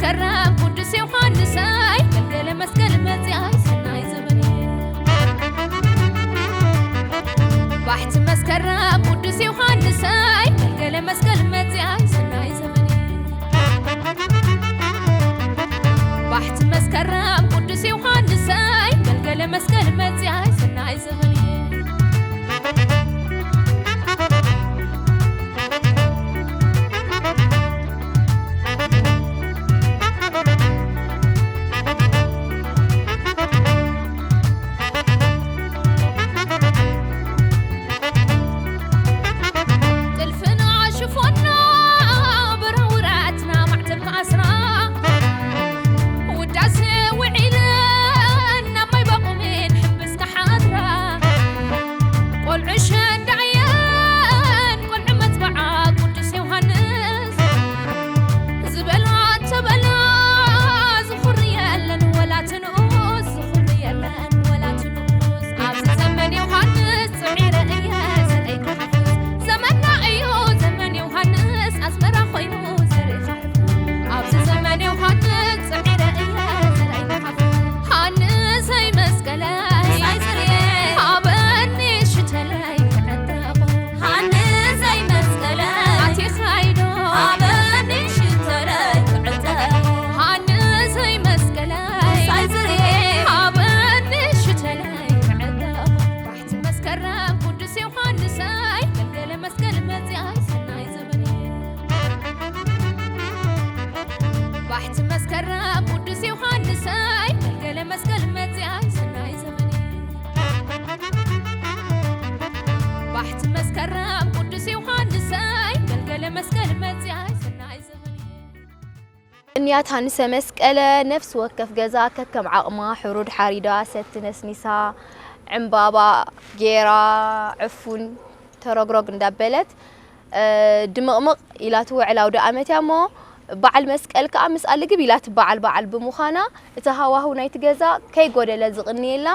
መስከረም ቅዱስ ዮሃንሰይ ገልገለ መስቀል መጽኣይ ሰናይ ዘበን። ባሕቲ መስከረም ቅዱስ ዮሃንሰይ ገልገለ መስቀል መጽኣይ ሰናይ ዘበን። ባሕቲ መስከረም ቅዱስ ዮሃንሰይ ገልገለ መስቀል መጽኣይ ሰናይ ዘበን። ጥልፍና ሽፎና በራውራትና ማዕተብ ማእስራ ውዳሴ ውዒለን ናብ ማይ ባቑሜን ሕብስ ክሓድራ ቆልዑ ሸንዳየን ቆልዑ መትብዓ ቅዱስ ዮሃንስ ዝበላ ተበላ ዝኹሪ የለን ወላ ትንኡስ ዝኹሪ የለን ወላ ትንኡስ ኣብዚ ዘመን ዮሃንስ ጽዒረ እየ ዘርእይ ክሓፍስ ዘመንና እዩ ዘመን ዮሃንስ ኣስመራ ኮይኑ ዘርኢ ክሓፍስ ኣብዚ ዘመን ዮሃንስ ጽዒረ እየ ዘርእይ ክሓፍስ ሃንሰይ መስቀለይ ሳይ ዘርየ ሃበኒ ሽተለይ ክዕጠቑ ሃንሰይ መስቀለይ ኣቲኻይዶ ሃበኒ ሽተለይ ክዕጠቑ ሃንሰይ መስቀለይ ሳይ ዘርየ ሃበኒ ሽተለይ ክዕጠቑ ባሕቲ መስከረም ቅዱስ ዮሃንሰይ ገልገለ መስቀል መጽኣይ ሰናይ ዘበን። ባሕቲ መስከረም ቅዱስ ዮሃንሰይ ገልገለ መስቀል መጽኣይ ሰናይ ዘበን። ባሕቲ መስከረም ቅዱስ ዮሃንሰይ ገልገለ መስቀል መጽኣይ ሰናይ ዘበን። እንያት ሃንሰ መስቀለ ነፍሲ ወከፍ ገዛ ከከም ዓቕማ ሕሩድ ሓሪዳ፣ ሰቲ ነስኒሳ፣ ዕምባባ ጌራ፣ ዕፉን ተረግረግ እንዳበለት፣ እ፣ ድምቕምቕ ኢላ ትውዕል ኣውደ ኣመት እያ እሞ፣ በዓል መስቀል ከኣ ምስኣ ልግብ ኢላ ትበዓል በዓል ብምዃና፣ እቲ ሃዋህው ናይቲ ገዛ ከይጎደለ ዝቕንየላ፣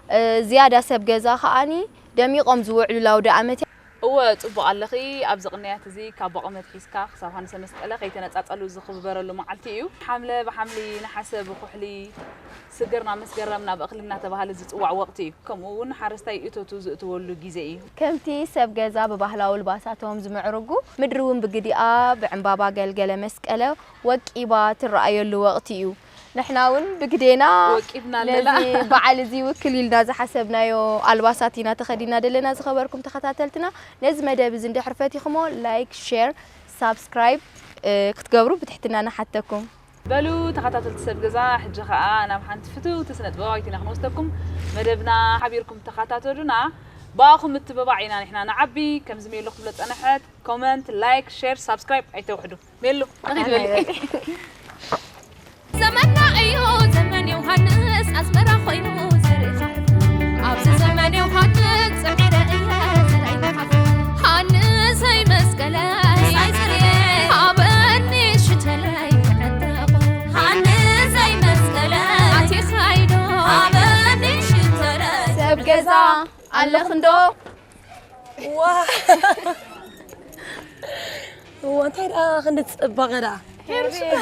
እ፣ ዝያዳ ሰብ ገዛ ከኣኒ ደሚቖም ዝውዕሉላ ኣውደ ኣመት እያ። እወ፣ ጽቡቕ ኣለኺ። ኣብዚ ቅንያት እዚ ካብ ባቑመት ሒዝካ ክሳብ ሃንሰ መስቀለ ከይተነጻጸሉ ዝኽበረሉ መዓልቲ እዩ። ሓምለ ብሓምሊ፣ ነሓሰ ብኩሕሊ፣ ስግር ናብ መስገረም ናብ እኽሊ እናተባህለ ዝጽዋዕ ወቕቲ እዩ። ከምኡ እውን ሓረስታይ እቶቱ ዝእትወሉ ግዜ እዩ። ከምቲ ሰብ ገዛ ብባህላዊ ኣልባሳቶም ዝምዕርጉ፣ ምድሪ እውን ብግዲኣ ብዕምባባ ገልገለ መስቀለ ወቂባ ትረኣየሉ ወቕቲ እዩ። ንሕና እውን ብግዴና ወቂብና ኣለና። ነዚ በዓል እዚ ውክል ኢልና ዝሓሰብናዮ ኣልባሳት ኢና ተኸዲና ዘለና። ዝኸበርኩም ተኸታተልትና፣ ነዚ መደብ እዚ እንድሕር ፈቲኹሞ፣ ላይክ፣ ሼር፣ ሳብስክራይብ፣ እ፣ ክትገብሩ ብትሕትና ንሓተኩም። በሉ ተኸታተልቲ ሰብ ገዛ፣ ሕጂ ኸኣ ናብ ሓንቲ ፍትውቲ ስነ ጥበባዊት ኢና ክንወስደኩም። መደብና ሓቢርኩም ተኸታተሉና። ብኣኹም ምትብባዕ ኢና ንሕና ንዓቢ። ከምዚ ሜሎ ክትብሎ ጸንሐት፣ ኮመንት፣ ላይክ፣ ሼር፣ ሳብስክራይብ ኣይተውሕዱ። ሜሉ፣ ንኺድ በሊ። ዘመንና እዩ ዘመን ዮሃንስ፣ ኣስመራ ኮይኑ ዘርኢ ኻሕፍ። ኣብዚ ዘመን ዮሃንስ ጽዒረ እየ ዘርኢ ኻሕፍ። ሃንሰይ መስቀለይ፣ ሳይ ዘርየ፣ ሃበኒ ሽተለይ ክዕጠቑ። ሃንሰይ መስቀለይ፣ ኣቲኻይዶ፣ ሃበኒ ሽተለይ። ሰብ ገዛ ኣለኽንዶ? ዋ። እዋ፣ እንታይ ደኣ ክንዲ ጽባቐ ደኣ። ሄርሜላ።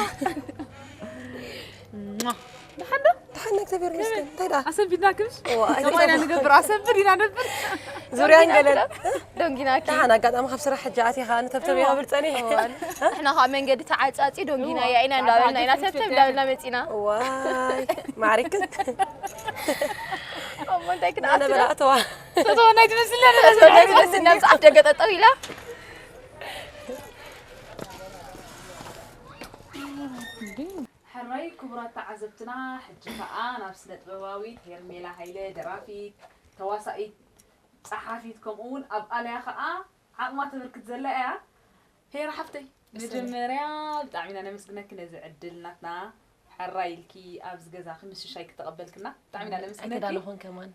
ደሓን ዶ? ደሓን፣ እግዚኣብሔር ይመስገን። እንታይ ደኣ? ኣሰንቢድና ክብሽ? እዋ፣ ከምኡ ኢና ንገብር፣ ኣሰንብድ ኢና ነብር። ዙርያን ገለን። ዶንጊናኪ። ደሓን፣ ኣጋጣሚ ካብ ስራሕ ሕጂ ኣትየ ኸኣ ንተብተብ እዋ። ይቐብል ጸኒሐ። እዋ። ንሕና ኸኣ መንገዲ ተዓጻጺ ዶንጊና እዋ። እያ ኢና እንዳበልና ኢና ዓዲ ተብተብ ፍትፍት እንዳበልና መጺና። ዋይ፣ ማዕሪክን። እሞ እንታይ ክንኣቱ ነነበላ ዶ? ኣተዋ። ተተወናይ ትመስል ነነበላ። ተተወናይ ትመስል ነብስ ኣፍ ደገ ጠጠው ኢላ። ሕራይ ክቡራት ተዓዘብትና፣ ሕጂ ከኣ ናብ ስነ ጥበባዊት ሄርሜላ ሃይለ፣ ደራፊት፣ ተዋሳኢት፣ ጸሓፊት፣ ከምኡ እውን ኣብ ኣልያ ከኣ ዓቕማ ተበርክት ዘላ እያ። ሄር ሓፍተይ፣ መጀመርያ ብጣዕሚ ኢና ነመስግነኪ ነዚ ዕድል ናትና ሕራይ ኢልኪ ኣብዚ ገዛኺ ምስ ሽሻይ ክተቐበልክና ብጣዕሚ ኢና ነመስግነኪ። ኣይተዳለኹን ከማን።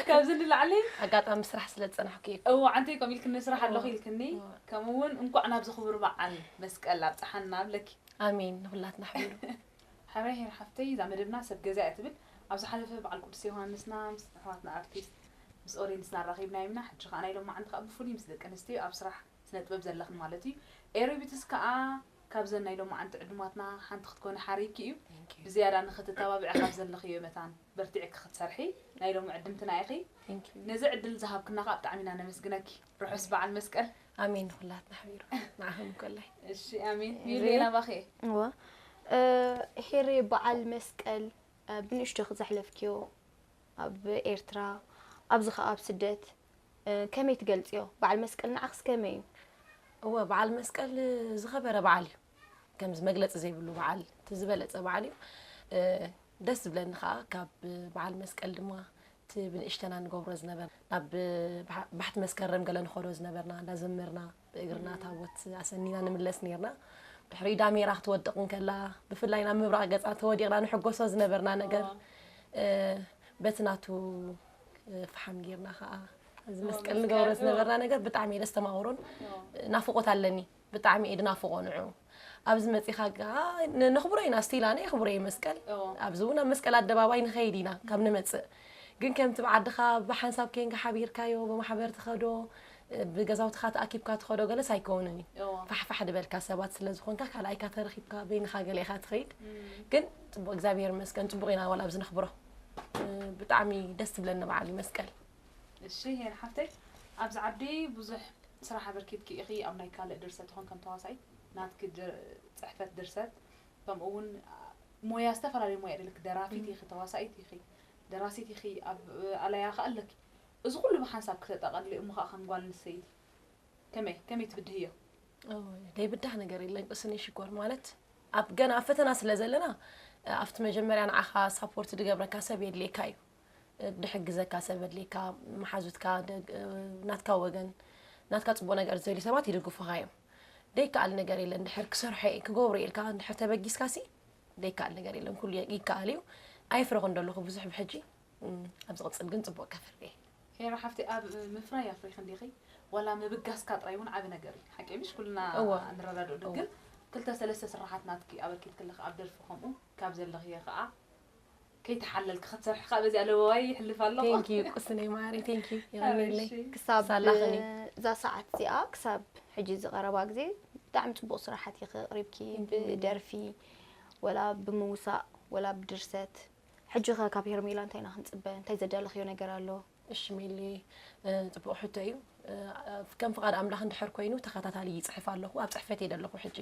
ካብዚ ንላዕሊ ኣጋጣሚ ስራሕ ስለ ዝጸናሕኩ እየ። እዎ፣ ዓንተይ ከምኡ ኢልክኒ ስራሕ ኣለኹ እዎ። ኢልክኒ። እዎ። ከምኡ እውን እንኳዕ ናብዚ ክቡር በዓል መስቀል ኣብጽሓና እብለኪ። ኣሜን፣ ንኹላትና ኣሕቢሩ። ሕራይ ሄር ሓፍተይ፣ እዛ መደብና ሰብ ገዛ እያ ትብል። ኣብ ዝሓለፈ በዓል ቅዱስ ዮሃንስና ምስ ኣሕዋትና ኣርቲስት ምስ ኦሬንስና ኣራኺብናዮም ኢና። ሕጂ ኸኣ ናይ ሎማዓንቲ ኸኣ ብፍሉይ ምስ ደቂ ኣንስትዮ ኣብ ስራሕ ስነ ጥበብ ዘለኽን ማለት እዩ። ኤሪ ቢትስ ከኣ ካብዘን ናይ ሎማዓንቲ ዕዱማትና ሓንቲ ክትኮኒ ሓሪኪ እዩ። ብዝያዳ ንኽትተባብዒ ካብ ዘለኽዮ መታን በርቲዕኪ ክትሰርሒ ናይ ሎሚ ዕድምትና ኢኺ። ነዚ ዕድል ዝሃብክና ከዓ ብጣዕሚ ኢና ነመስግነኪ። ርሑስ በዓል መስቀል። ኣሜን። ንኹላትና ሓቢሩ ንዓኹም ከላይ። እሺ ኣሜን። ሚሊ ናባኺ። እወ፣ ሄሪ፣ በዓል መስቀል ብንእሽቶ ክዘሕለፍክዮ ኣብ ኤርትራ፣ ኣብዚ ኸኣ ኣብ ስደት ከመይ ትገልጽዮ? በዓል መስቀል ንዓኽስ ከመይ እዩ? እወ፣ በዓል መስቀል ዝኸበረ በዓል እዩ። ከምዚ መግለጺ ዘይብሉ በዓል፣ እቲ ዝበለጸ በዓል እዩ። ደስ ዝብለኒ ኸኣ ካብ በዓል መስቀል ድማ እቲ ብንእሽተና ንገብሮ ዝነበር ናብ ባሕቲ መስከረም ገለ ንኸዶ ዝነበርና እንዳዘመርና ብእግርና ታቦት ኣሰኒና ንምለስ ነርና። ድሕሪኡ ዳሜራ ክትወድቕ እንከላ ብፍላይ ናብ ምብራቕ ገጻ ተወዲቕና ንሕጎሶ ዝነበርና ነገር በቲ ናቱ ፈሓም ጌርና ከዓ እዚ መስቀል ንገብሮ ዝነበርና ነገር ብጣዕሚ እየ ደስተማቕሮን ናፍቖት ኣለኒ። ብጣዕሚ እየ ድናፍቖ ንዑ። ኣብዚ መጺኻ ከዓ ነኽብሮ ኢና፣ ስቲል ኣነ የኽብሮ እየ መስቀል። ኣብዚ እውን ኣብ መስቀል ኣደባባይ ንኸይድ ኢና ካብ ንመጽእ። ግን ከምቲ ብዓድኻ ብሓንሳብ ኬንካ ሓቢርካዮ ብማሕበር ትኸዶ ብገዛውትኻ ተኣኪብካ ትኸዶ ገለስ ኣይከውንን እዩ። ፋሕፋሕ ድበልካ ሰባት ስለ ዝኾንካ ካልኣይካ ተረኺብካ በይንኻ ገለ ኢኻ ትኸይድ። ግን ፅቡቅ እግዚኣብሔር ይመስገን ፅቡቅ ኢና ዋላ ኣብዚ ነኽብሮ። ብጣዕሚ ደስ ትብለኒ በዓል እዩ መስቀል። እሺ ሄር ሓፍተይ ኣብዚ ዓዲ ብዙሕ ስራሕ ኣበርኪትኪ ኢኺ ኣብ ናይ ካልእ ድርሰት ይኹን ከም ተዋሳኢት ናትኪ ጽሕፈት ድርሰት ከምኡ እውን ሞያ ዝተፈላለዩ ሞያ ደለኪ ደራፊት ኢኺ ተዋሳኢት ኢኺ ደራሲት ኢኺ ኣብ ኣለያ ከኣ ኣለኪ እዚ ኩሉ ብሓንሳብ ክተጠቐልሊ እሞ ከኣ ከም ጓል ኣንስተይቲ ከመይ ከመይ ትብድህዮ? ዘይብዳህ ነገር የለን ቅስኒ ሽኮር ማለት ኣብ ገና ኣብ ፈተና ስለ ዘለና ኣብቲ መጀመርያ ንዓኻ ሳፖርት ድገብረካ ሰብ የድልየካ እዩ ድሕግዘካ ሰብ የድልየካ መሓዙትካ ናትካ ወገን ናትካ ፅቡቅ ነገር ዝደልዩ ሰባት ይድግፉካ እዮም ደይከኣል ነገር የለን ድሕር ክሰርሖ እየ ክገብሮ ኢልካ ድሕር ተበጊስካ ሲ ደይከኣል ነገር የለን ኩሉ ይከኣል እዩ ኣይፍረኹን ደለኹ ብዙሕ ብሕጂ ኣብ ዝቕፅል ግን ፅቡቕ ከፍሪ እየ ሄራ ሓፍቲ ኣብ ምፍራይ ኣፍሪኺ እንዲኺ ዋላ ምብጋስካ ጥራይ እውን ዓቢ ነገር እዩ ሓቂ ምሽ ኩልና ንረዳድኡ ግን ክልተ ሰለስተ ስራሓት ናትኪ ኣበርኪት ክለኺ ኣብ ደርፊ ከምኡ ካብ ዘለኽዮ ከዓ ከይተሓለልኪ ክትሰርሒ ከዓ በዚኣ ለበዋይ ይሕልፍ ኣለኹ ቴንክ ዩ ቁስነይ ማሪ ቴንክ ዩ ይቐንለይ ክሳብ ሳላኽኒ እዛ ሰዓት እዚኣ ክሳብ ሕጂ ዝቐረባ ግዜ ብጣዕሚ ፅቡቅ ስራሓት ኢኺ ኣቕሪብኪ ብደርፊ ወላ ብምውሳእ ወላ ብድርሰት ሕጂ ኸ ካብ ሄርሜላ እንታይ ኢና ክንፅበ እንታይ ዘዳለኽዮ ነገር ኣሎ እሺ ሜሊ ፅቡቅ ሕቶ እዩ ከም ፍቃድ ኣምላኽ እንድሕር ኮይኑ ተኸታታሊ ይፅሕፍ ኣለኹ ኣብ ፅሕፈት እየ ደለኹ ሕጂ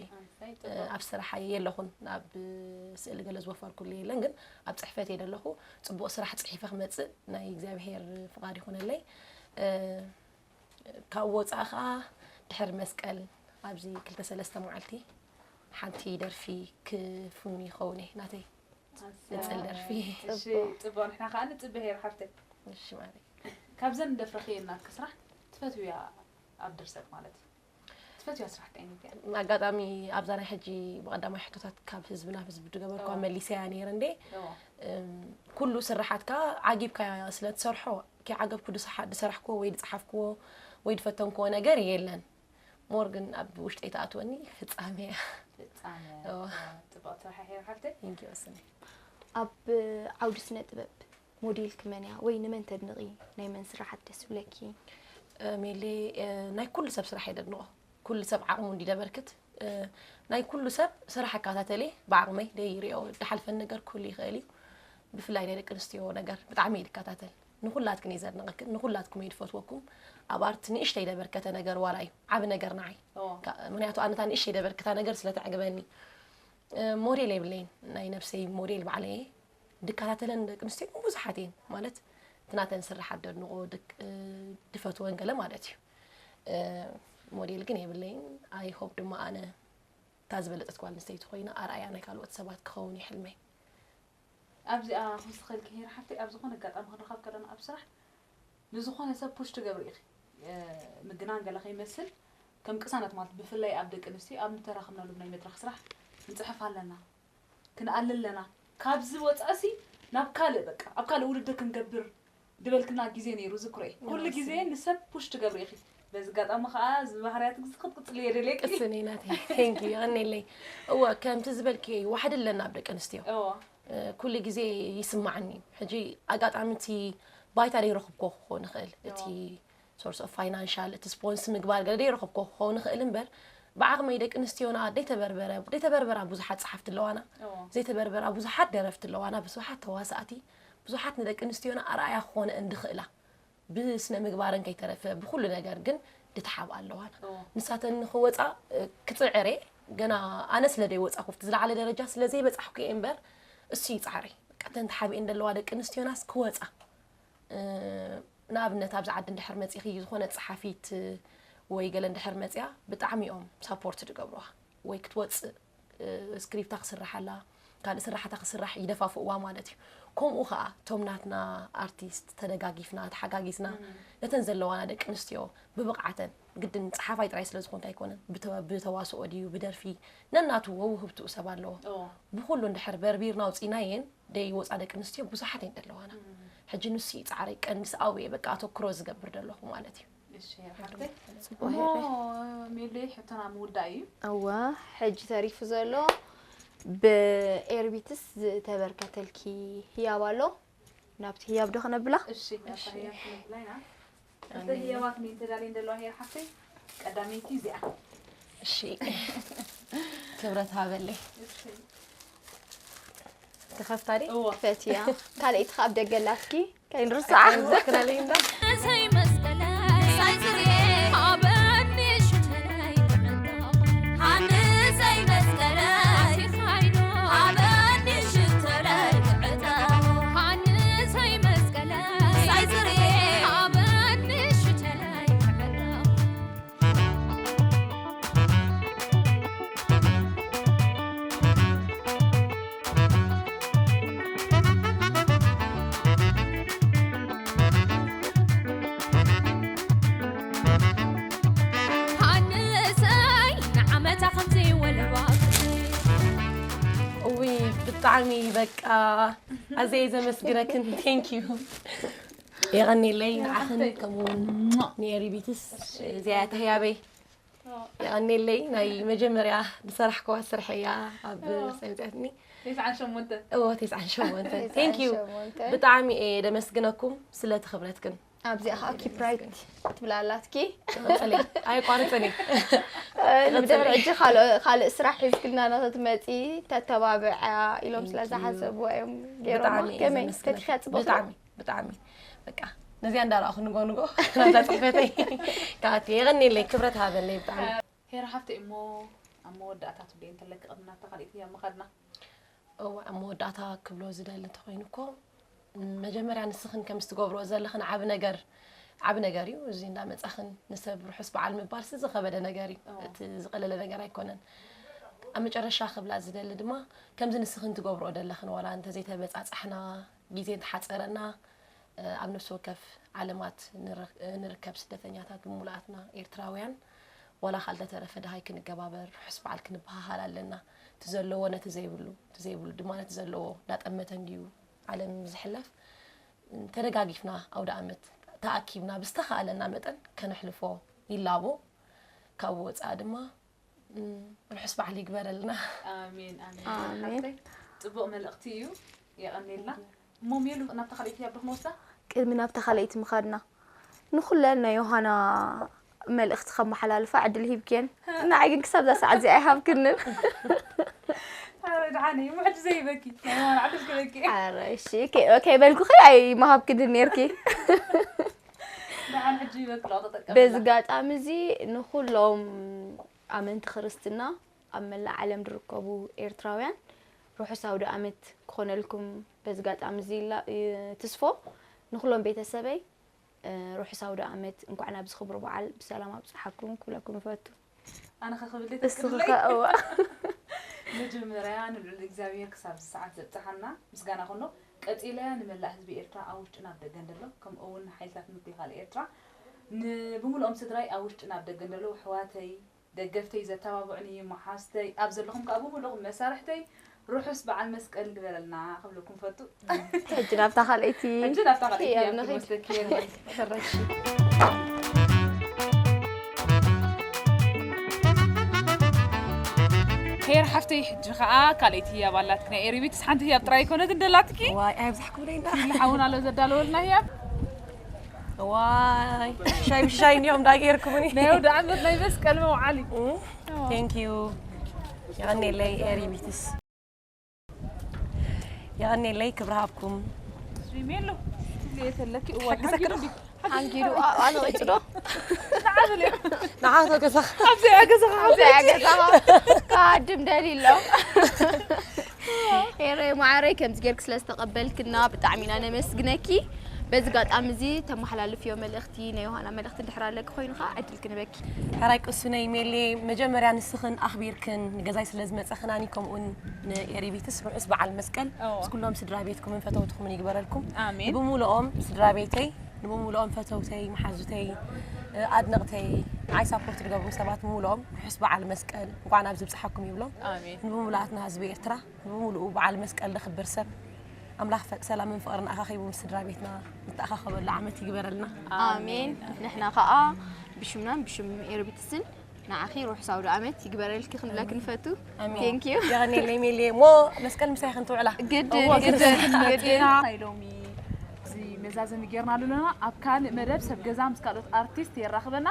ኣብ ስራሕ የለኹን ኣብ ስእሊ ገለ ዝወፈርኩሉ የለን ግን ኣብ ፅሕፈት እየ ደለኹ ፅቡቅ ስራሕ ፅሒፈ ክመፅእ ናይ እግዚኣብሄር ፍቃድ ይኹነለይ ካብ ወፃኢ ከዓ ድሕሪ መስቀል ኣብዚ ክልተ ሰለስተ መዓልቲ ሓንቲ ደርፊ ክፍኑ ይኸውን እየ ናተይ ንፅል ደርፊ እሺ ፅቡቅ ንሕና ከዓ ንፅበ ሄር ሓፍተይ እሺ ማሪ ካብዘን ደፍረኽየን ናትኪ ስራሕ ትፈትውያ ኣብ ድርሰት ማለት እዩ ትፈትውያ ስራሕ እንታይ ዓይነት እያ ኣጋጣሚ ኣብዛ ናይ ሕጂ ብቀዳማይ ሕቶታት ካብ ህዝቢ ናብ ህዝቢ ድገበርኳ መሊሰያ ነይረ እንዴ ኩሉ ስራሓትካ ዓጊብካ ስለ ትሰርሖ ከይዓገብኩ ድሰሓ- ድሰራሕክዎ ወይ ድፀሓፍክዎ ወይ ድፈተንክዎ ነገር የለን ሞር ግን ኣብ ውሽጠይ ተኣትወኒ ፍፃመ እያ ፍፃመ እዋ። ፅቡቅ ስራሕ ሄር ሓፍተይ ቴንኪ ወስኒ ኣብ ዓውዲ ስነ ጥበብ ሞዴልኪ መን እያ ወይ ንመን ተድንቒ ናይ መን ስራሓት ደስ ይብለኪ ሜሌ ናይ ኩሉ ሰብ ስራሕ እየ ደድንቖ ኩሉ ሰብ ዓቕሙ እንዲ ደበርክት ናይ ኩሉ ሰብ ስራሕ እከታተል እየ ብዓቕመይ ደይሪኦ ድሓልፈኒ ነገር ክህሉ ይኽእል እዩ ብፍላይ ናይ ደቂ ኣንስትዮ ነገር ብጣዕሚ እየ ድከታተል ንኹላትክን እየ ዘድንቐክን ንኹላትኩም እየ ድፈትወኩም ኣብ ኣርት ንእሽተይ ደበርከተ ነገር ዋላ እዩ ዓቢ ነገር ንዓይ ምክንያቱ ኣነታ ንእሽተይ ደበርክታ ነገር ስለ ተዕግበኒ ሞዴል የብለይን ናይ ነብሰይ ሞዴል ባዕለይ እየ ድከታተለን ደቂ ኣንስትዮ ግን ብዙሓት እየን ማለት እቲ ናተን ስራሓት ደድንቆ ድፈትወን ገለ ማለት እዩ ሞዴል ግን የብለይን I hope ድማ ኣነ እታ ዝበለፀት ጓል ኣንስተይቲ ኮይና ኣርኣያ ናይ ካልኦት ሰባት ክኸውን እዩ ሕልመይ ኣብዚኣ ክውስኸልኪ ሄር ሓፍተይ ኣብ ዝኾነ ኣጋጣሚ ክንረኸብ ከለና ኣብ ስራሕ ንዝኾነ ሰብ ፑሽ ትገብሪ ኢኺ ምግናን ገለ ከይመስል ከም ቅሳነት ማለት ብፍላይ ኣብ ደቂ ኣንስትዮ ኣብ ንተራኸብናሉ ናይ መድረኽ ስራሕ ክንፅሕፍ ኣለና ክንኣሊ ኣለና ካብዚ ወፃእሲ ናብ ካልእ በቃ ኣብ ካልእ ውድድር ክንገብር ድበልክና ግዜ ነይሩ ዝክሮ እየ ኩሉ ግዜ ንሰብ ፑሽ ትገብሪ ኢኺ በዚ ኣጋጣሚ ከዓ እዚ ባህርያት ክትቅፅልዮ የደልየኪ ቅስኒ ናተይ ቴንኪ ይቐኒለይ እወ ከምቲ ዝበልክዮ እዩ ዋሕዲ ኣለና ኣብ ደቂ ኣንስትዮ ኩሉ ግዜ ይስማዓኒ እዩ ሕጂ ኣጋጣሚ እቲ ባይታ ዘይረኽብኮ ክኾን ይኽእል እቲ source of financial እቲ sponsor ምግባር ገለ ዘይረኽብኮ ክኸውን ይኽእል እምበር ብዓቕመይ ደቂ ኣንስትዮና ደይተበርበረ ደይተበርበራ ብዙሓት ጸሓፍቲ ኣለዋና። ዘይተበርበራ ብዙሓት ደረፍቲ ኣለዋና። ብዙሓት ተዋሳእቲ፣ ብዙሓት ንደቂ ኣንስትዮና ኣርኣያ ክኾነ እንድኽእላ ብስነ ምግባረን ከይተረፈ ብኩሉ ነገር ግን ድተሓብኣ ኣለዋና። ንሳተን ንኽወጻ ክጽዕር እየ። ገና ኣነ ስለ ደይወጻኹ ኣብቲ ዝለዓለ ደረጃ ስለ ዘይበጻሕኩ እየ እምበር፣ እሱ እዩ ጻዕረይ። በቃ እተን ተሓቢኤን ዘለዋ ደቂ ኣንስትዮናስ ክወጻ። ንኣብነት ኣብዚ ዓዲ እንድሕር መጺኺ ዝኾነ ጸሓፊት ወይ ገለ እንድሕር መጺኣ ብጣዕሚ እዮም ሳፖርት ዝገብሩዋ። ወይ ክትወጽእ ስክሪፕታ ክስርሓላ ካልእ ስራሕታ ክስራሕ ይደፋፍእዋ ማለት እዩ። ከምኡ ኸዓ እቶም ናትና ኣርቲስት ተደጋጊፍና ተሓጋጊዝና ነተን ዘለዋና ደቂ ኣንስትዮ ብብቕዓተን ግድን ጸሓፋይ ጥራይ ስለ ዝኾንካ ኣይኮነን ብተዋስኦ ድዩ ብደርፊ ነናቱ ወውህብትኡ ሰብ ኣለዎ። ብኩሉ እንድሕር በርቢርና ኣውጺእናየን ደይወጻ ደቂ ኣንስትዮ ብዙሓት እየን ዘለዋና። ሕጂ ንሱ እዩ ጻዕረይ ቀንዲ ስኣዊ እየ በቃ ኣተኩሮ ዝገብር ዘለኹ ማለት እዩ። እሞ ሜሊ ሕቶና ምውዳእ እዩ። እወ፣ ሕጂ ተሪፉ ዘሎ ብኤርቢትስ ዝተበርከተልኪ ህያብ ኣሎ። ናብቲ ህያብ ዶ ክነብላ? ህያባት ሚን ተዳልየን ዘለዋ ሄር ሓፍተይ ቀዳመይቲ እዚኣ። እሺ ክብረት ሃበለይ። ክኸፍታ ድየ? ክፈትያ። ካልኣይቲ ከኣ ኣብ ደገ ኣላትኪ። ከይንርስዓ። እውይ ብጣዕሚ በቃ ኣዘየ ዘመስግነክን thank you የቐኔለይ ንዓኽን ከምኡውን ንኤሪ ቢትስ እዚኣ ተህያበይ የቐኔለይ ናይ መጀመርያ ዝሰራሕክዋ ስርሐያ ኣብ ሳይንስያትኒ እዎ ተስዓን ሸሞንተ thank you ብጣዕሚ እየ ደመስግነኩም ስለቲ ክብረትክን ኣብዚኣ ከዓ ኪፕራይት ትብላ ኣላትኪ ኣይቋርፅን ንድሕሪ ሕጂ ካልእ ስራሕ ሒዝክልና ንክትመፂ ተተባብዐ ኢሎም ስለ ዝሓሰብዋ እዮም ገይሮማ ከመይ ፈቲሕያ ፅቡቅ ብጣዕሚ በቃ ነዚኣ እንዳረኣኹ ንጎ ንጎ ናብዛ ፅሕፈተይ ከኣቲ የቐኒለይ ክብረት ሃበለይ ብጣዕሚ ሄራ ሓፍተይ እሞ ኣብ መወዳእታ ትብለይ እንተለኪ ቅድሚ ናብታ ካልኣይቲ እያ ምኻድና እዋ ኣብ መወዳእታ ክብሎ ዝደሊ እንተኾይኑ እኮ መጀመርያ ንስኽን ከምዚ ትገብርኦ ዘለኽን ዓቢ ነገር ዓቢ ነገር እዩ። እዚ እንዳመጻኽን ንሰብ ርሑስ በዓል ምባልሲ ዝኸበደ ነገር እዩ። እቲ ዝቐለለ ነገር ኣይኮነን። ኣብ መጨረሻ ክብላ ዝደሊ ድማ ከምዚ ንስኽን ትገብርኦ ዘለኽን ዋላ እንተዘይተበጻጻሕና ግዜ እንተሓጸረና ኣብ ነፍሲ ወከፍ ዓለማት ንርከብ ስደተኛታት ብምሉኣትና ኤርትራውያን ዋላ ካልተተረፈ ደሃይ ክንገባበር ርሑስ በዓል ክንበሃሃል ኣለና። እቲ ዘለዎ ነቲ ዘይብሉ እቲ ዘይብሉ ድማ ነቲ ዘለዎ እንዳጠመተ እንድዩ ዓለም ዝሕለፍ ተደጋጊፍና ኣውደ ኣመት ተኣኪብና ብዝተኻእለና መጠን ከነሕልፎ ይላቦ ካብኡ ወፃኢ ድማ ርሑስ በዓል ይግበረልና ኣሜን ኣሜን ሓፍተይ ፅቡቅ መልእክቲ እዩ የቀኔልና እሞ ሜሉ ናብታ ካልኣይቲ ያብ ክንወስዳ ቅድሚ ናብታ ካልኣይቲ ምኻድና ንኹለን ናይ ዮሃና መልእኽቲ ከመሓላልፋ ዕድል ሂብክየን። ንዓይ ግን ክሳብ እዛ ሰዓት እዚኣ ኣይሃብክንን። ኣረ ደሓን እዩ፣ ምሕድ ዘይበኪ ናይ ማን ዓድል ክበኪ። ኣረ እሺ፣ ከ- ከይበልኩኺ ኣይምሃብክንን ነይርኪ። ደሓን ሕጂ ይበኪ፣ ሎ ተጠቀምላ። በዚ ኣጋጣሚ እዚ ንኹሎም ኣመንቲ ክርስትና ኣብ መላእ ዓለም ዝርከቡ ኤርትራውያን ርሑስ ኣውደ ኣመት ክኾነልኩም በዚ ኣጋጣሚ እዚ ይላ- ይትስፎ። ንኹሎም ቤተሰበይ ርሑስ ኣውደ ኣመት እንኳዕ ናብዚ ክብሪ በዓል ብሰላም ኣብፀሓኩም ክብለኩም ይፈቱ። ኣነ ከ ክብል እስኺ ተክልለይ? ከ እዋ መጀመርያ ንልዑል እግዚኣብሔር ክሳብ እዚ ሰዓት ዘብፅሓና ምስጋና ኩኖ። ቀፂለ ንመላእ ህዝቢ ኤርትራ ኣብ ውሽጥን ኣብ ደገን ዘሎ ከምኡ እውን ንሓይልታት ምክልኻል ኤርትራ ን- ብምሉኦም ስድራይ ኣብ ውሽጥን ኣብ ደገን ዘለዉ ኣሕዋተይ ደገፍተይ ዘተባብዑኒ መሓዝተይ ኣብ ዘለኹም ከዓ ብምሉእኹም መሳርሕተይ ርሑስ በዓል መስቀል ግበረልና ክብለኩም ፈቱ። ሕጂ ናብታ ካልኣይቲ ሕጂ ናብታ ካልኣይቲ ህያብ ክንወስደኪ እየ። ሕረሺ። ሄር ሓፍተይ ሕጂ ከዓ ካልኣይቲ ህያብ ኣላትክ ናይ ኤሪቢትስ ሓንቲ ህያብ ጥራይ ኣይኮነትን ደላትኪ ዋይ ኣይብዛሕኩም ደይና ሓውን ኣሎ ዘዳለወልና ህያብ ዋይ ሻይ ብሻይ እንዲዮም ዳጌርኩምኒ። ናይ ወደ ዓመት ናይ መስቀል መውዓሊ። Thank you። የቐኔለይ ኤሪ ቢትስ። የቐኔለይ ክብሪ ሃብኩም። ሜሉ ትብሊ የተለኪ እዋ ሓግዘኪ ዶ? ሓጊዱ ኣነቂጹ ዶ? ንዓቶ ገዛኻ። ኣብዚ ገዛኻ ኣብዚ ገዛኻ ካድም ደሊሎ። ኤረ ማዕረይ ከምዚ ጌርክ ስለ ዝተቐበልክና ብጣዕሚ ኢና ነመስግነኪ። በዚ ኣጋጣሚ እዚ ተመሓላልፍዮ መልእኽቲ ናይ ዮሃና መልእኽቲ እንድሕር ኣለኪ ኮይኑ ከዓ ዕድል ክንበኪ። ሕራይ ቅሱነይ ሜሌ፣ መጀመርያ ንስኽን ኣኽቢርክን ንገዛይ ስለ ዝመፀኽናኒ፣ ከምኡውን ንኤሪቢትስ ርሑስ በዓል መስቀል እዎ። ምስ ኩሎም ስድራ ቤትኩምን ፈተውትኹምን ይግበረልኩም። ኣሜን። ንብሙሉኦም ስድራ ቤተይ፣ ንብሙሉኦም ፈተውተይ፣ መሓዙተይ፣ ኣድነቕተይ፣ ዓይ ሳፖርት ዝገብሩ ሰባት ብምሉኦም ርሑስ በዓል መስቀል እንኳዕ ናብ ዝብፅሓኩም ይብሎም። ኣሜን። ንብሙሉኣትና ህዝቢ ኤርትራ፣ ንብሙሉኡ በዓል መስቀል ዘኽብር ሰብ ኣምላኽ ፈ- ሰላምን ፍቕርን ኣኻኺቡ ምስ ስድራ ቤትና ንተኣኻኸበሉ ዓመት ይግበረልና። ኣሜን። ንሕና ከዓ ብሽምናን ብሽም ኤርቢትስን ንዓኺ ርሑስ ኣውደ ዓመት ይግበረልኪ ክንብለኪ ንፈቱ። ኣሜን። Thank you። የቐኔለይ ሜሌ፣ እሞ መስቀል ምሳይ ክንትውዕላ። ግድን እዎ፣ ግድን ግድን። ግድን። ናይ ሎሚ እዚ መዛዘሚ ጌርና ኣለና። ኣብ ካልእ መደብ ሰብ ገዛ ምስ ካልኦት ኣርቲስት የራኽበና።